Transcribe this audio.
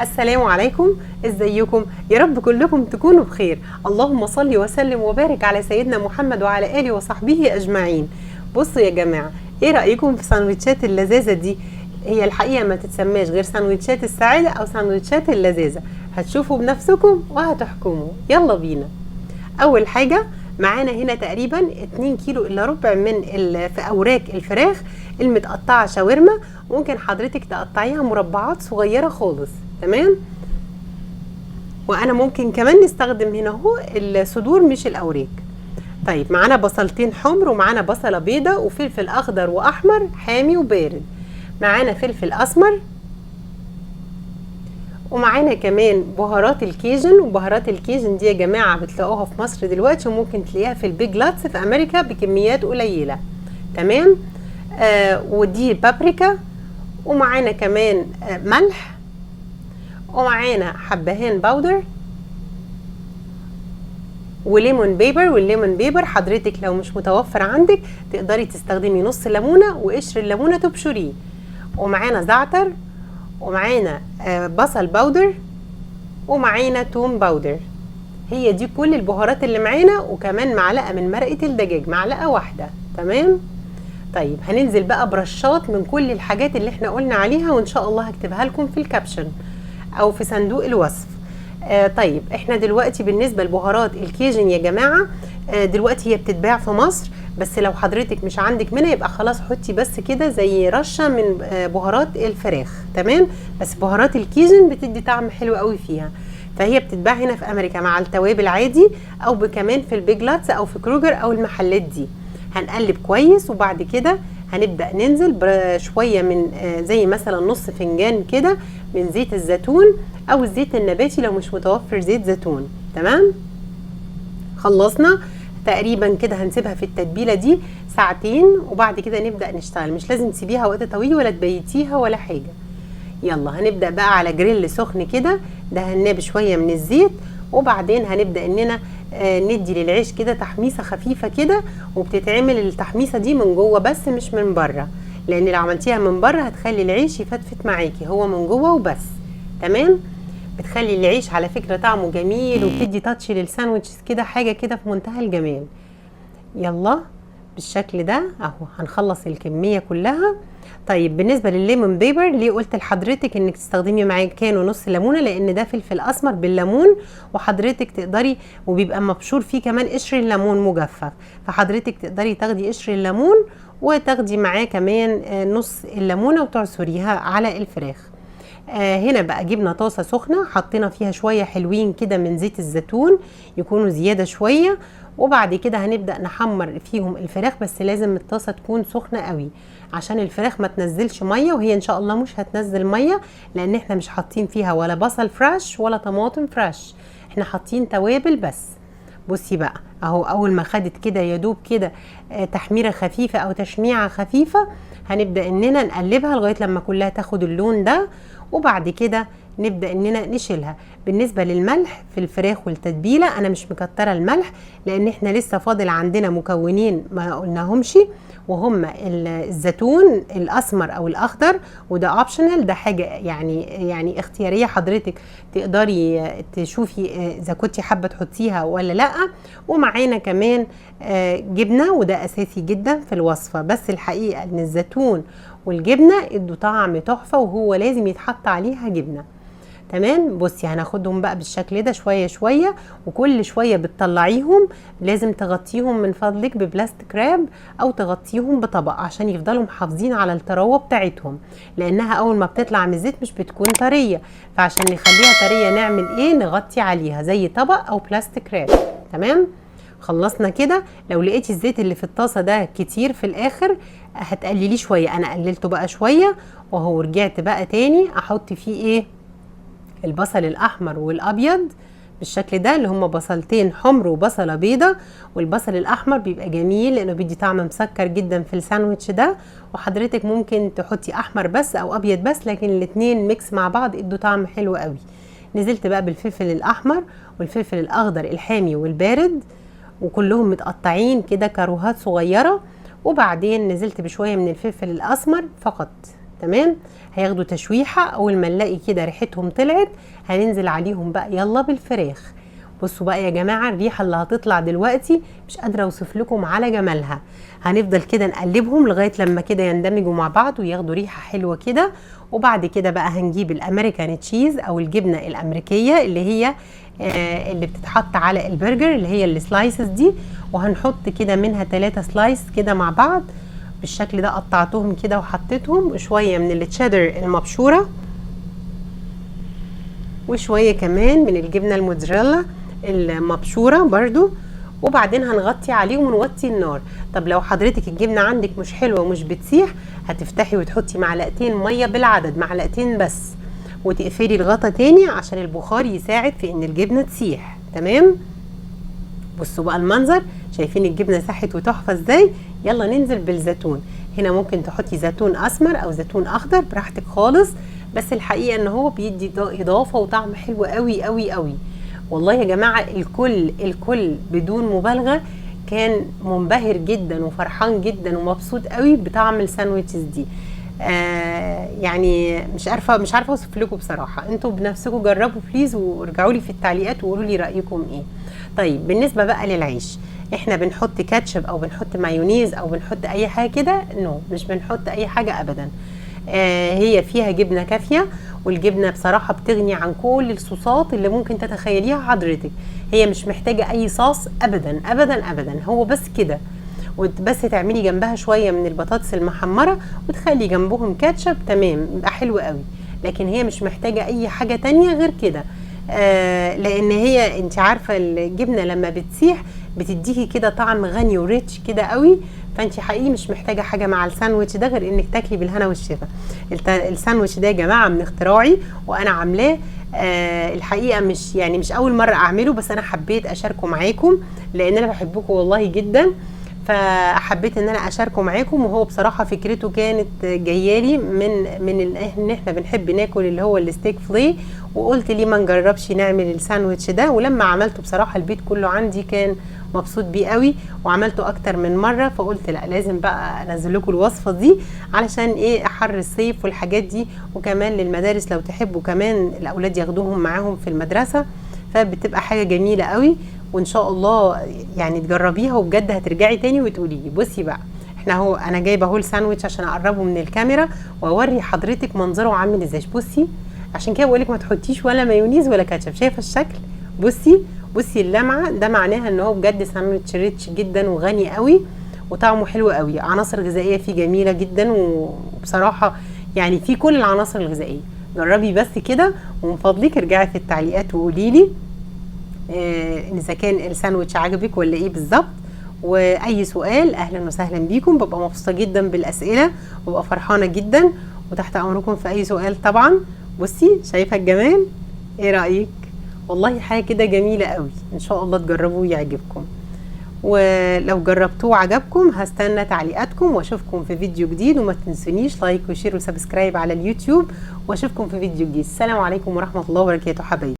السلام عليكم، ازيكم؟ يا رب كلكم تكونوا بخير. اللهم صل وسلم وبارك على سيدنا محمد وعلى اله وصحبه اجمعين. بصوا يا جماعة، ايه رايكم في سندوتشات اللذاذه دي؟ هي الحقيقة ما تتسماش غير سندوتشات السعادة او سندوتشات اللذاذه. هتشوفوا بنفسكم وهتحكموا. يلا بينا. اول حاجة معانا هنا تقريبا 2 كيلو الا ربع من في اوراق الفراخ المتقطعة شاورما. ممكن حضرتك تقطعيها مربعات صغيرة خالص، تمام؟ وانا ممكن كمان نستخدم هنا اهو الصدور مش الاوراق. طيب معانا بصلتين حمر، ومعانا بصله بيضة، وفلفل اخضر واحمر حامي وبارد، معانا فلفل اسمر، ومعانا كمان بهارات ال Cajun. وبهارات ال Cajun دي يا جماعة بتلاقوها في مصر دلوقتي، وممكن تلاقيها في ال Big Lots في امريكا بكميات قليله، تمام؟ ودي بابريكا، ومعانا كمان ملح، ومعانا حبهان powder، و lemon pepper. وال lemon pepper حضرتك لو مش متوفر عندك تقدري تستخدمي نص ليمونه وقشر الليمونه تبشريه. ومعانا زعتر، ومعانا بصل powder، ومعانا توم powder. هي دي كل البهارات اللي معانا، وكمان معلقه من مرقه الدجاج، معلقه واحدة، تمام؟ طيب هننزل بقى برشات من كل الحاجات اللي احنا قلنا عليها، وان شاء الله هكتبها لكم في ال caption او في صندوق الوصف. طيب احنا دلوقتي بالنسبة لبهارات ال Cajun يا جماعة، دلوقتي هي بتتباع في مصر، بس لو حضرتك مش عندك منها يبقى خلاص حطي بس كده زي رشه من بهارات الفراخ، تمام؟ بس بهارات ال Cajun بتدي طعم حلو قوي فيها، فهي بتتباع هنا في امريكا مع التوابل عادي، او كمان في ال Big Lots او في Kroger او المحلات دي. هنقلب كويس، وبعد كده هنبدأ ننزل بشوية من زي مثلا نص فنجان كده من زيت الزيتون او الزيت النباتي لو مش متوفر زيت زيتون، تمام؟ خلصنا تقريبا كده. هنسيبها في التتبيله دي ساعتين، وبعد كده نبدا نشتغل. مش لازم تسيبيها وقت طويل ولا تبيتيها ولا حاجة. يلا هنبدا بقى على جريل سخن كده، دهناه بشوية من الزيت، وبعدين هنبدا اننا ندي للعيش كده تحميصه خفيفة كده. وبتتعمل التحميصه دي من جوه بس مش من بره، لان لو عملتيها من بره هتخلي العيش يفتفت معاكي، هو من جوه وبس، تمام؟ بتخلي العيش على فكرة طعمه جميل، وبتدي touch للساندوتش كده، حاجة كده في منتهى الجمال. يلا بالشكل ده اهو هنخلص الكمية كلها. طيب بالنسبة للل lemon pepper، ليه قلت لحضرتك انك تستخدمي معاه كانوا نص ليمونه؟ لان ده فلفل اسمر بالليمون، وحضرتك تقدري، وبيبقى مبشور فيه كمان قشر الليمون مجفف، فحضرتك تقدري تاخدي قشر الليمون وتاخدي معاه كمان نص الليمونه وتعصريها على الفراخ. هنا بقى جبنا طاسه سخنة، حطينا فيها شوية حلوين كده من زيت الزيتون، يكونوا زيادة شوية، وبعد كده هنبدا نحمر فيهم الفراخ. بس لازم الطاسه تكون سخنة قوي عشان الفراخ ما تنزلش مية، وهي ان شاء الله مش هتنزل مية، لان احنا مش حاطين فيها ولا بصل fresh ولا طماطم fresh، احنا حاطين توابل بس. بصي بقى اهو، اول ما خدت كده يا دوب كده تحميره خفيفة او تشميعه خفيفة، هنبدا اننا نقلبها لغاية لما كلها تاخد اللون ده، وبعد كده نبدا اننا نشيلها. بالنسبة للملح في الفراخ والتتبيله، انا مش مكتره الملح لان احنا لسه فاضل عندنا مكونين ما قلناهمش، وهم الزيتون الاسمر او الاخضر، وده optional، ده حاجة يعني اختيارية، حضرتك تقدري تشوفي اذا كنتي حابة تحطيها ولا لا. ومعانا كمان جبنه، وده اساسي جدا في الوصفة. بس الحقيقة ان الزيتون والجبنه ادوا طعم تحفة، وهو لازم يتحط عليها جبنه، تمام؟ بصي هناخدهم بقى بالشكل ده شوية شويه، وكل شوية بتطلعيهم لازم تغطيهم من فضلك ب plastic wrap او تغطيهم بطبق عشان يفضلوا محافظين على الطراوه بتاعتهم، لانها اول ما بتطلع من الزيت مش بتكون طرية. فعشان نخليها طرية نعمل ايه؟ نغطي عليها زي طبق او plastic wrap، تمام؟ خلصنا كده. لو لقيتي الزيت اللي في الطاسه ده كتير في الاخر هتقلليه شويه، انا قللته بقى شوية وهو رجعت بقى تاني احط فيه ايه؟ البصل الاحمر والابيض بالشكل ده، اللي هما بصلتين حمر وبصله بيضة. والبصل الاحمر بيبقى جميل لانه بيدي طعم مسكر جدا في الساندوتش ده، وحضرتك ممكن تحطي احمر بس او ابيض بس، لكن الاتنين mix مع بعض ادوا طعم حلو قوي. نزلت بقى بالفلفل الاحمر والفلفل الاخضر الحامي والبارد، وكلهم متقطعين كده كاروهات صغيره، وبعدين نزلت بشوية من الفلفل الاسمر فقط. تمام، هياخدوا تشويحه. اول ما نلاقي كده ريحتهم طلعت هننزل عليهم بقى يلا بالفراخ. بصوا بقى يا جماعة الريحة اللي هتطلع دلوقتي مش قادرة اوصف لكم على جمالها. هنفضل كده نقلبهم لغاية لما كده يندمجوا مع بعض وياخدوا ريحه حلوة كده. وبعد كده بقى هنجيب ال American cheese او الجبنة الامريكية اللي هي اللي بتتحط على البرجر، اللي هي ال slices دي، وهنحط كده منها 3 slice كده مع بعض بالشكل ده. قطعتهم كده وحطيتهم، وشوية من التشيدر المبشوره، وشوية كمان من الجبنة الموتزاريلا المبشوره برضو. وبعدين هنغطي عليهم ونوطي النار. طب لو حضرتك الجبنة عندك مش حلوة ومش بتسيح، هتفتحي وتحطي معلقتين مية بالعدد، معلقتين بس، وتقفلي الغطا تاني عشان البخار يساعد في ان الجبنة تسيح. تمام. بصوا بقى المنظر، شايفين الجبنة ساحت وتحفه ازاي؟ يلا ننزل بالزيتون. هنا ممكن تحطي زيتون اسمر او زيتون اخضر براحتك خالص، بس الحقيقة ان هو بيدي اضافه وطعم حلو قوي قوي قوي. والله يا جماعة الكل بدون مبالغه كان منبهر جدا وفرحان جدا ومبسوط قوي بطعم ال sandwiches دي. يعني مش عارفه اوصف لكم بصراحة، انتوا بنفسكم جربوا please وارجعوا لي في التعليقات وقولوا لي رايكم ايه. طيب بالنسبة بقى للعيش، احنا بنحط كاتشب او بنحط مايونيز او بنحط اي حاجة كده؟ no، مش بنحط اي حاجة ابدا. هي فيها جبنه كافيه، والجبنه بصراحة بتغني عن كل الصوصات اللي ممكن تتخيليها حضرتك. هي مش محتاجه اي صوص ابدا ابدا ابدا، هو بس كده، وبس تعملي جنبها شوية من البطاطس المحمره وتخلي جنبهم كاتشب، تمام، يبقى حلو قوي. لكن هي مش محتاجه اي حاجة تانية غير كده، لان هي انت عارفه الجبنة لما بتسيح بتديكي كده طعم غني و rich كده قوي، فانت حقيقي مش محتاجه حاجة مع الساندوتش ده غير انك تاكلي بالهنا والشفا. الساندوتش ده يا جماعة من اختراعي وانا عاملاه، الحقيقة مش اول مرة اعمله، بس انا حبيت اشاركه معاكم لان انا بحبكم والله جدا، فحبيت ان انا اشاركه معاكم. وهو بصراحة فكرته كانت جايالي من ان احنا بنحب ناكل اللي هو ال steak fillet، وقلت ليه ما نجربش نعمل الساندوتش ده. ولما عملته بصراحة البيت كله عندي كان مبسوط بيه قوي، وعملته اكتر من مرة، فقلت لا لازم بقى انزل لكم الوصفة دي علشان ايه، حر الصيف والحاجات دي، وكمان للمدارس لو تحبوا كمان الاولاد ياخدوهم معاهم في المدرسة، فبتبقى حاجة جميلة قوي. وان شاء الله يعني تجربيها وبجد هترجعي تاني وتقولي لي. بصي بقى، احنا اهو انا جايبه اهو الساندوتش عشان اقربه من الكاميرا واوري حضرتك منظره عامل ازاي. بصي، عشان كده بقول لك ما تحطيش ولا مايونيز ولا كاتشب. شايفه الشكل؟ بصي اللمعة، ده معناها ان هو بجد ساندوتش rich جدا وغني قوي وطعمه حلو قوي، عناصر غذائية فيه جميلة جدا، وبصراحة يعني فيه كل العناصر الغذائية. جربي بس كده، ومن فضلك ارجعي في التعليقات وقولي لي اذا كان الساندوتش عجبك ولا ايه بالظبط. واي سؤال اهلا وسهلا بيكم، ببقى مبسوطة جدا بالاسئلة وببقى فرحانة جدا، وتحت امركم في اي سؤال طبعا. بصي شايفه الجمال، ايه رايك؟ والله حاجة كده جميلة قوي، ان شاء الله تجربوه ويعجبكم. ولو جربتوه وعجبكم هستنى تعليقاتكم، واشوفكم في فيديو جديد. وما تنسونيش like و share و subscribe على اليوتيوب، واشوفكم في فيديو جديد. السلام عليكم ورحمة الله وبركاته حبايبي.